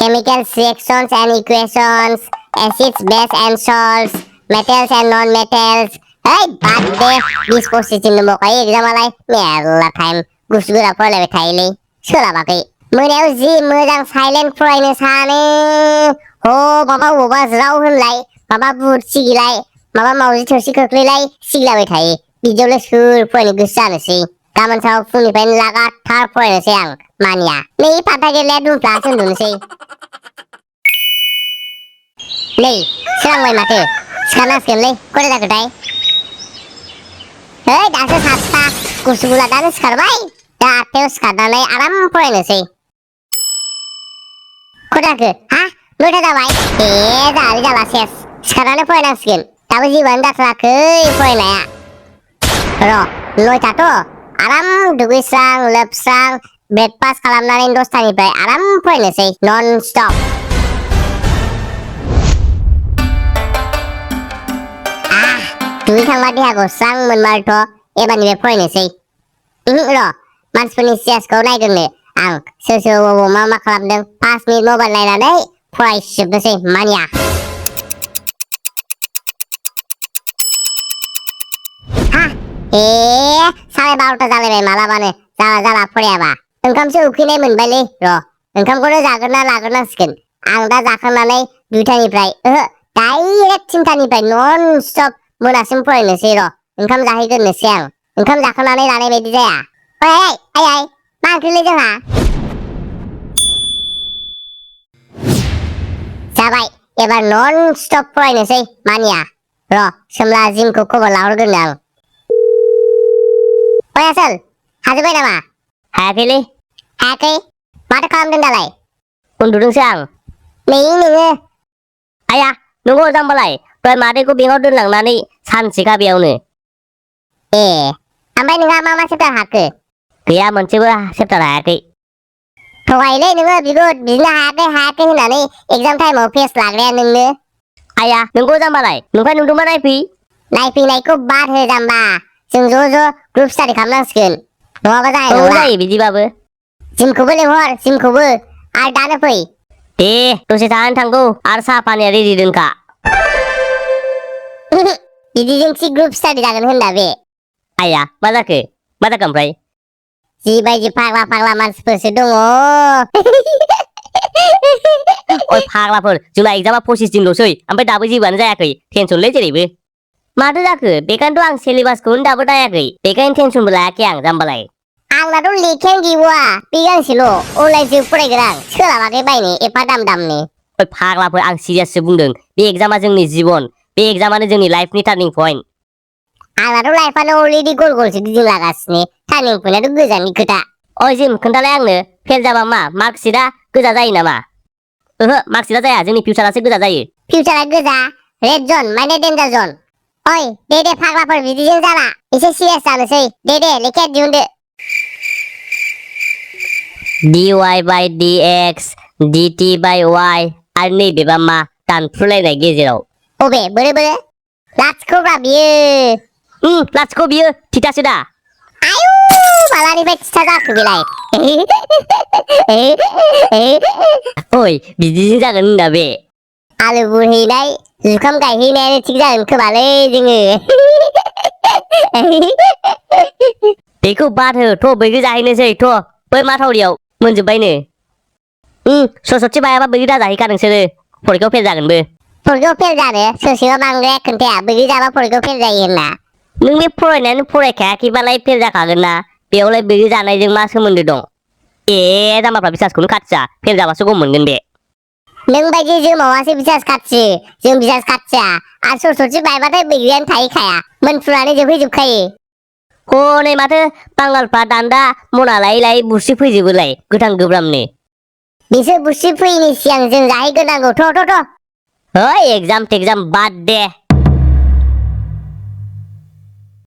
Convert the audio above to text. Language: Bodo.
chemicals, reactions and equations, acids, base and salts, metals and non-metals. Hey, bad day. 20-25 दिन दंबावखायो एग्जामालाय मेरला टाइम गुसु गोरा फरायलायबाय थायोलै सोलाबाखै मोनायाव जि मोजां साइलेन्ट फरायनो सानो ह माबा अबावबा ज्राव होनलाय माबा बुट सिगिलाय माबा मावजि थोरसि खोख्लैलाय सिगिलाबाय थायो बिदियावलाय सोर फरायनो गोसो जानोसै गाबोन सानाव फुंनिफ्रायनो लागाथार फरायनोसै आं मानिया नै फाथा गेलेया दुमफ्लासो उन्दुनोसै नै सोरांबाय माथो सिखारनांसिगोनलै खयथा जाखोथाय है दासो 7टा गुसु गुला दानो सिखारबाय दा 8टायाव सिखारनानै आराम फरायनोसै खयथाखो हा 9टा जाबाय जालालै जाला सेस सिखारनानै फरायनांसिगोन दाबो जेबोआनो जाथाराखै फरायनाया र' 9टाथ' आराम दुगैस्रां लोबस्रां ब्रेकफास्ट खालामनानै 10टानिफ्राय आराम फरायनोसै नन स्टप दुगैखांबा देहाखौ स्रां मोनमारोथ' एबारनिफ्राय फरायनोसै र' मानसिफोरनि स्टेटासखौ नायग्रोनो आं सोर सोर अबाव मा खालामदों 5 मिनिट मबाइल नायनानै फरायजोबनोसै मानिया हा 12:30 जालायबाय मालाबानो जाला फरायाबा ओंखामसो उखैनाय मोनबायलै र' ओंखामखौनो जाग्रोना लाग्रोनांसिगोन आं दा जाखांनानै 2टानिफ्राय डाइरेक्ट 3टानिफ्राय नन स्टप मोनासिम फरायनोसै र' ओंखाम जाहैग्रोनोसै आं ओंखाम जाखांनानै लानाय बायदि जाया आइ मा ओंख्रिलै जोंहा जाबाय एबार नन स्टप फरायनोसै मानिया र' सोमला जिमखौ खबर लाहरग्रोनो आं आसोल हाजोबबाय नामा हायाखैलै हायाखै माथो खालामदों दालाय उन्दुदोंसो आं नै नोङो आया नोंगौ जाम्बालाय दहाय मादैखौ बेंकआव दोनलांनानै सानसेखा बेयावनो ओमफ्राय नोंहा मा चेप्टार हाखो गैया मोनसेबो चेप्टार हायाखै थगायोलै नोङो बिगुर बिदिनो हायाखै होननानै एग्जाम टाइमाव फेस लाग्राया नोंनो आया नोंगौ जाम्बालाय नोंफ्राय नुदोंबा नायफैनायखौ बाद हो जाम्बा जों ज' ग्रुप स्टाडि खालामनांसिगोन नङाबा जानाय नंला जायो बिदिबाबो जिमखौबो लिंहर जिमखौबो आरो दानो फै दे दसे थानानै थांगौ आरो साहा पानिया रेडि दोनखा बिदिजोंसो ग्रुप स्टाडि जागोन होनदा बे आया मा जाखो ओमफ्राय जिबायदि फाग्ला मानसिफोरसो दङ ओइ फाग्लाफोर जोंना एग्जामा 25 दिनल'सै ओमफ्राय दाबो जेबोआनो जायाखै टेनसनलै जेरैबो माथो जाखो बेखायनोथ' आं सिलेबासखौनो दाबो नायाखै बेखायनो टेनसनबो लायाखै आं जाम्बालाय आंनाथ' लेखायानो गैबावा बे गांसेल' अनलाइनसो फरायगोन आं सोलाबाखै बायनो एफा दामनि ओइ फाग्लाफोर आं सिरियाससो बुंदों बे एग्जामा जोंनि जिबन बे एग्जामानो जोंनि लाइफनि टार्निं पइन्ट आंनाथ' लाइफआनो अलरेडि गलसो गिदिंलागासिनो टार्निं पइन्टआथ' गोजाननि खोथा ओइ जिम खोन्थालाय आंनो फेल जाबा मा मार्कशिटआ गोजा जायो नामा ओहो मार्कशिटआ जाया जोंनि फिउचारासो गोजा जायो फिउचारा गोजा रेड जन माने डेन्जार जन ओइ दे फाग्लाफोर बिदिजों जाला एसे सिरियास जानोसै दे लेखाया दिहुनदो dy by dx dt by y आरो नैबेबा मा दानफ्रुलायनाय गेजेराव अबे बोरो लाथिख'ब्रा बियो लाथिख' बियो थिथासो दा आयु मालानिफ्राय थिथा जाखो बेलाय ओइ बिदिजों जागोन होनदा बे आलु बुरहैनाय जुखाम गायहैनायानो थिग जागोन खोमालै जोङो बेखौ बाद हो थ' बैग्रि जाहैनोसै थ' बै माथावरियाव मोनजोब्बायनो सरसथि बायाबा बैग्रि दाजाहैखा नोंसोरो फरिखायाव फेल जागोनबो फरिखायाव फेल जानो सोरसेबा बांद्राया खोन्थाया बैग्रि जाबा फरिखायाव फेल जायो होनना नों बे फरायनायानो फरायखायाखैबालाय फेल जाखागोन ना बेयावलाय बैग्रि जानायजों मा सोमोन्दो दं जाम्बाफ्रा बिसासखौनो खाथिया फेल जाबासो गम मोनगोन बे नों बायदि जोमावासो बिसास खाथियो जों बिसास खाथिया आरो सरसथि बायबाथाय बैग्रियानो थाहैखाया मोनफ्रुनानै जोबहैजोबखायो हनै माथो बांगालफ्रा दान्दा मना लायै बुस्रि फैजोबोलाय गोथां गोब्रामनो बिसोर बुस्रि फैयैनि सिगां जों जाहैग्रोनांगौ थ' है एग्जाम टेक्जाम बाद दे